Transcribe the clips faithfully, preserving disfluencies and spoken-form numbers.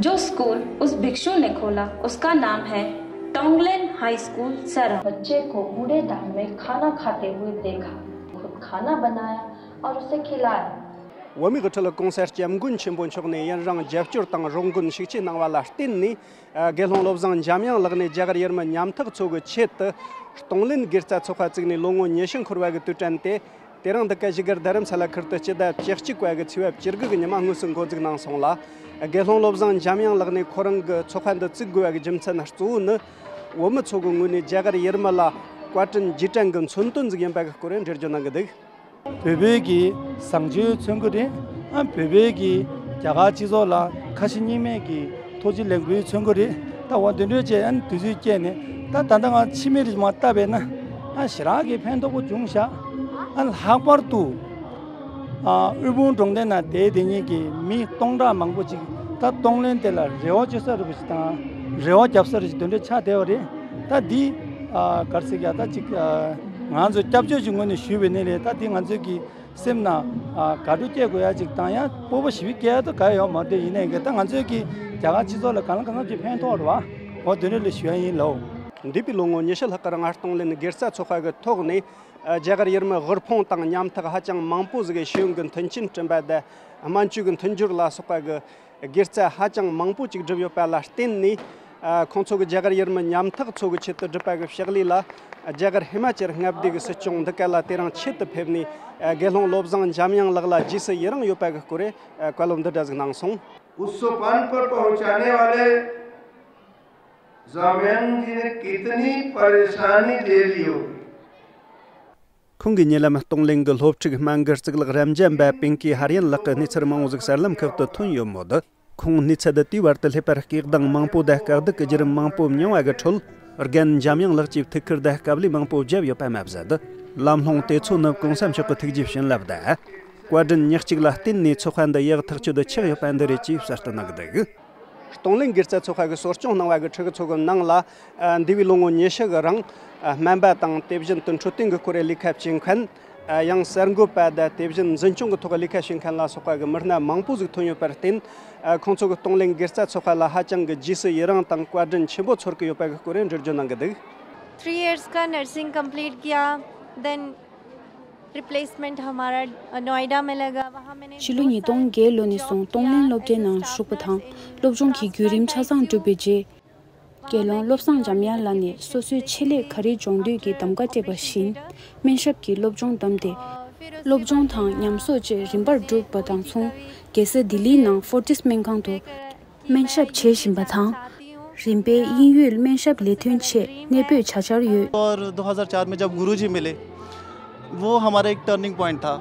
जो स्कूल उस भिक्षु ने खोला, उसका नाम है टोंगलेन हाई स्कूल, सरम। बच्चे को बूढ़े दाम में खाना खाते हुए देखा, खुद खाना बनाया और उसे खिलाया। བོད་མིའི་དབུ་ཁྲིད་༸གོང་ས་༸སྐྱབས་མགོན་ཆེན་པོ་མཆོག་ནས་ཡུན་རིང་རྒྱབ་སྐྱོར་དང་རོགས་མགོན་ཤུགས་ཆེ་གནང་བ་ལ་བརྟེན་ནས། ཨ། དགེ་སློང་བློ་བཟང་འཇམ་དབྱངས་ལགས་ནས་རྒྱ་གར་ཡུལ་མི་ཉམ་ཐག་ཚོ་གི་ཆེད་དུ་གཏོང་ལེན་དགེ་རྩ་ཚོགས་པ་བཙུགས་ནས་ལོ་ངོ་ཉི་ཤུ་འཁོར་བ་གི་དུས་དྲན་དེ། དེ་རིང་འདི་ག་བཞུགས་སྒར་རྡ་རམ་ས་ལ་ཁུལ་དུ་སྤྱི་ཟླ་བཅུ་གཅིག་པ་གི་ཚེས་པ་བཅུ་དགུ་གི་ཉི་མ་དངོས་སུ་འགོ་འཛུགས་གནང་སོང་ལ། དགེ་སློང་བློ་བཟང་འཇམ་དབྱངས་ལགས་ནས་ཁོ་རང་གི་ཚོགས་པ་འདི་བཙུགས་དགོས་པ་གི་རྒྱུ་མཚན་གཙོ་བོ་ནི། བོད་མི་ཚོ་གི་ངོས་ནས་རྒྱ་གར་ཡུལ་མི་ལ་བཀའ་དྲིན་རྗེས་དྲན་གི་མཚོན་དོན་ཟིག་ཡིན་པ་གི་སྐོར་འགྲེལ་བརྗོད་གནང་གི་འདུག། བོད་བོད་ཀྱི་བཟང་སྤྱོད་མཚོན་གྱི་རེད། ཨ། བོད་བོད་ཀྱི་རྒྱ་གར་སྤྱི་ཚོགས་ལ་ཁ་ཞེ་གཉིས་མེད་ཀྱི་ཐུགས་རྗེ་ལེགས་འབུལ་མཚོན་གྱི་རེད། ད་འོ་དེ་འདྲ་བྱས། ཨ་ནི་དུས་ཚོད་བསྐྱལ་ནས། ད་ད་ལྟ་ང་ཕྱི་མིག་རེ་མར་བལྟས་པས་ན། ཨ། ཞེ་དྲག་གི་ཕན་ཐོགས་པོ་བྱུང་ཤག། ཨ། ལྷག་པར་དུ། ཨ། དབུལ་ཕོངས་གྲོང་རྡལ་ནང་བསྡད་བསྡད་མཁན་གྱི་མི་སྟོང་ཕྲག་མང་པོ་ཅིག་ད་གཏོང་ལེན་དེ་ལ་རེ་བ་བཅོལ་ས་རེ་བ་ཞིག་དང་། རེ་བ་རྒྱབ་ས་རེ་བ་ཞིག་དེ་འདྲ་ཆགས་བསྡད་པ་རེད། ད་འདི། ཨ། ག་རེ་ཟེར་གྱི་ཡ། ད་ཅིག། ཨ། ང་ཚོ་སྐྱབས་བཅོལ་གྱི་ངོས་ནས་ཞུས་པ་ཡིན་ནའི་རེད། ད་འདི་ང་ཚོའི་གི་སེམས་ནང་། ཨ། དགའ་སྤྲོ་སྐྱེ་དགོས་ཡ་ཅིག་དང་། ཡང་སྤོབས་པ་ཞེ་པོ་སྐྱེ་ཡ་དེ་ག་ཡོད་མ་རེད། ཡིན་ནའི་གི་ད་ང་ཚོའི་གི་རྒྱ་གར་སྤྱི་ཚོགས་ལ་གང་ལ་གང་འཚམ་གྱི་ཕན་ཐོགས་རེད་བ། འོ་དེ་འདྲ་ལ་ཞུ་ཡ་ཡིན་ལགས། འདས་པའི་ལོ་ངོ་ཉི་ཤུ་ལྷག་གི་རིང་གཏོང་ལེན་དགེ་རྩ་ཚོགས་པ་གི་ཐོག་ནས། ཨ། རྒྱ་གར་ཡུལ་མི་དབུལ་ཕོངས་དང་ཉམ་ཐག་ཧ་ཅང་མང་པོ་ཟིག་གི་ཤེས་ཡོན་གྱི་མཐུན་རྐྱེན་བསྐྲུན་པ་དང་། སྨན་བཅོས་ཀྱི་མཐུན་སྦྱོར་ལ་སོགས་པ་གི་དགེ་རྩ་ཧ་ཅང་མང་པོ་ཅིག་བསྒྲུབས་ཡོད་པ་ལ་བརྟེན་ནས། ཨ། ཁོང་ཚོ་གི་རྒྱ་གར་ཡུལ་མི་ཉམ་ཐག་ཚོ་གི་ཆེད་དུ་བསྒྲུབས་པ་གི་ཕྱག་ལས་ལ། རྒྱ་གར་ཧི་མ་ཅལ་མངའ་སྡེ་གི་སྲིད་སྐྱོང་འདི་ག་ལ་དེ་རིང་ཆེད་དུ་ཕེབས་ནས། ཨ། དགེ་སློང་བློ་བཟང་འཇམ་དབྱངས་ལགས་ལ་རྗེས་སུ་ཡི་རང་ཡོད་པ་གི་སྐོར། ཨ། བཀའ་སློབ་འདི་འདྲ་ཟིག་གནང་སོང་། उस सोपान पर पहुंचाने वाले जामयंग जी ने कितनी परेशानी ले ली होगी। ཁོང་གིས་ཉེ་ལམ་གཏོང་ལེན་གྱི་སློབ་ཕྲུག་སྨན་གྱི་གཙུག་ལག་རབ་འབྱམས་པ་པིང་ཀི་ཧ་ར་ཡན་ལགས་ཀྱི་གནས་ཚུལ་མང་བོ་ཟིག་གསར་ལམ་ཁག་ཏུ་ཐོན་ཡོད་མོད། ཁོང་གནས་ཚུལ་འདི་དུས་བར་དུ་སླེབས་པར་སྐད་གདངས་མང་པོ་དང་དཀའ་སྡུག་གི་བརྒྱུད་རིམ་མང་པོ་མྱངས་པ་གི་ཁྲོད། རྒན་འཇམ་དབྱངས་ལགས་ཀྱིས་ཐུགས་ཁུར་དང་དཀའ་ལས་མང་པོ་བརྒྱབ་ཡོད་པ་མ་ཟད། ལམ་ལྷོང་དེ་ཚོ་ནི་གོང་ས་མཆོག་གི་ཐུགས་རྗེ་བྱིན་རླབས་དང་། བཀའ་དྲིན་ཉག་གཅིག་ལ་བརྟེན་ནས་ཚོགས་པ་འདི་ཡག་ཐག་ཆོད་དུ་ཆགས་ཡོད་པ་འདི་རེད་ཅེས་གསལ་སྟོན་གནང་གི་འདུག། གཏོང་ལེན་དགེ་རྩ་ཚོགས་པ་གིས་གསོ་སྐྱོང་གནང་བ་གི་ཕྲུ་གུ་ཚོ་གི་ནང་ལ། ཨ། འདས་པའི་ལོ་ངོ་ཉི་ཤུ་གི་རིང་། ཨ། སྨན་པ་དང་། དེ་བཞིན་དུ་འཕྲོད་བསྟེན་གྱི་སྐོར་ལས་ཀ་བྱེད་མཁན། ཨ། ཡང་གསར་འགོད་པ་དང་། དེ་བཞིན་འཛིན་སྐྱོང་གི་ཐོག་ལས་ཀ་བྱེད་མཁན་ལ་སོགས་པ་གི་མི་སྣ་མང་པོ་ཟིག་ཐོན་ཡོད་པར་བརྟེན། ཨ། ཁོང་ཚོ་གི་གཏོང་ལེན་དགེ་རྩ་ཚོགས་པ་ལ་ཧ་ཅང་གི་རྗེས་སུ་ཡི་རང་དང་བཀའ་དྲིན་ཆེན་པོ་ཚོར་གི་ཡོད་པ་གི་སྐོར་འགྲེལ་བརྗོད་གནང་གི་འདུག། थ्री इयर्स का नर्सिंग कंप्लीट किया, देन रिप्लेसमेंट हमारा नोएडा में लगा, वहाँ मैंने ཕྱི་ལོ་ཉིས་སྟོང་བརྒྱད་ལོ་ནས་བཟུང་གཏོང་ལེན་སློབ་གྲྭའི་ནང་ཞུགས་པ་དང་། སློབ་སྦྱོང་གི་བརྒྱུད་རིམ་ཆ་ཚང་གྲུབ་པའི་རྗེས། དགེ་སློང་བློ་བཟང་འཇམ་དབྱངས་ལགས་ནས་སོ་སོའི་ཆེད་ལས་ག་རེ་སྦྱོང་འདོད་ཀྱི་གདམ་ག་སྤྲད་པ་བཞིན། སྨན་ཞབས་ཀྱི་སློབ་སྦྱོང་བདམས་ཏེ། སློབ་སྦྱོང་དང་ཉམས་གསོ་བཅས་རིམ་པར་བསྒྲུབས་པ་དང་མཚུངས། རྒྱལ་ས་ལྡི་ལིའི་ནང་ཕོར་ཏིས་སྨན་ཁང་དུ་སྨན་ཞབས་བྱེད་བཞིན་པ་དང་། རིམ་པས་དབྱིན་ཡུལ་སྨན་ཞབས་ལས་དོན་ཆེད་གནས་སྤོས་བྱ་འཆར་ཡོད། और दो हज़ार चार में जब गुरुजी मिले, वो हमारा एक टर्निंग पॉइंट था।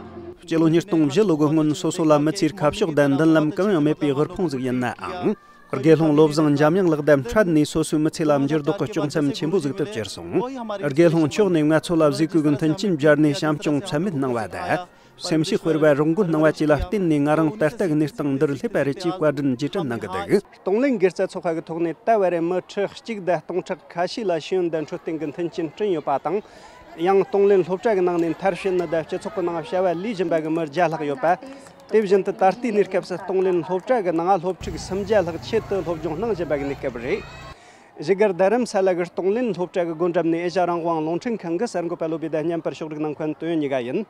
སྤྱི་ལོ་ཉིས་སྟོང་བཞི་ལོ་གི་སྔོན། སོ་སོ་ལ་མི་ཚེའི་ཁ་ཕྱོགས་དང་མདུན་ལམ་གང་ཡང་མེད་པའི་དབུལ་ཕོངས་ཟིག་ཡིན་ནའང་། དགེ་སློང་བློ་བཟང་འཇམ་དབྱངས་ལགས་དང་འཕྲད་ནས། སོ་སོའི་མི་ཚེ་ལ་འགྱུར་ལྡོག་གི་དཀྱོག་མཚམས་ཆེན་པོ་ཟིག་ཏུ་གྱུར་སོང་། དགེ་སློང་མཆོག་ནས་ང་ཚོ་ལ་གཟིགས་སྐོར་གྱི་མཐུན་རྐྱེན་སྦྱར་ནས་བྱམས་སྐྱོང་ཚད་མེད་གནང་བ་དང་། སེམས་ཤུགས་སྤེལ་བ། རོགས་མགོན་གནང་བ་བཅས་ལ་བརྟེན་ནས། ང་རང་ད་ལྟ་གི་གནས་སྟངས་འདིར་སླེབས་པ་རེད་ཅེས་བཀའ་དྲིན་རྗེས་དྲན་གནང་གི་འདུག། གཏོང་ལེན་དགེ་རྩ་ཚོགས་པ་གི་ཐོག་ནས་ད་བར་མི་ཁྲི་གཅིག་དང་སྟོང་ཕྲག་ཁ་ཤས་ལ་ཤེས་ཡོན་དང་འཕྲོད་བསྟེན་གྱི་མཐུན་རྐྱེན་བསྐྲུན་ཡོད་པ་དང་། ཡང་གཏོང་ལེན་སློབ་གྲྭ་གི་ནང་ནས་མཐར་ཕྱིན་ནི་དང་སྤྱི་ཚོགས་ཀྱི་ནང་བྱ་བ་ལས་བཞིན་པ་གི་མི་བརྒྱ་ལྷག་ཡོད་པ། དེ་བཞིན་དུ་ད་ལྟའི་གནས་སྐབས་སུ་གཏོང་ལེན་སློབ་གྲྭ་གི་ནང་སློབ་ཕྲུག་སུམ་བརྒྱ་ལྷག་ཆེད་དུ་སློབ་སྦྱོང་གནང་བཞིན་པ་གི་གནས་སྐབས་རེད། བཞུགས་སྒར་རྡ་རམ་ས་ལ་གི་གཏོང་ལེན་སློབ་གྲྭ་གི་སྒོ་འགྲམ་ནས་ཨེ་ཤ་ཡ་རང་དབང་རླུང་འཕྲིན་ཁང་གི་གསར་འགོད་པ་བློ་བྷེ་དང་མཉམ་པར་ཕྱོགས་སྒྲིག་གནང་མཁན་དོན་གཉིས་ཀ་ཡིན།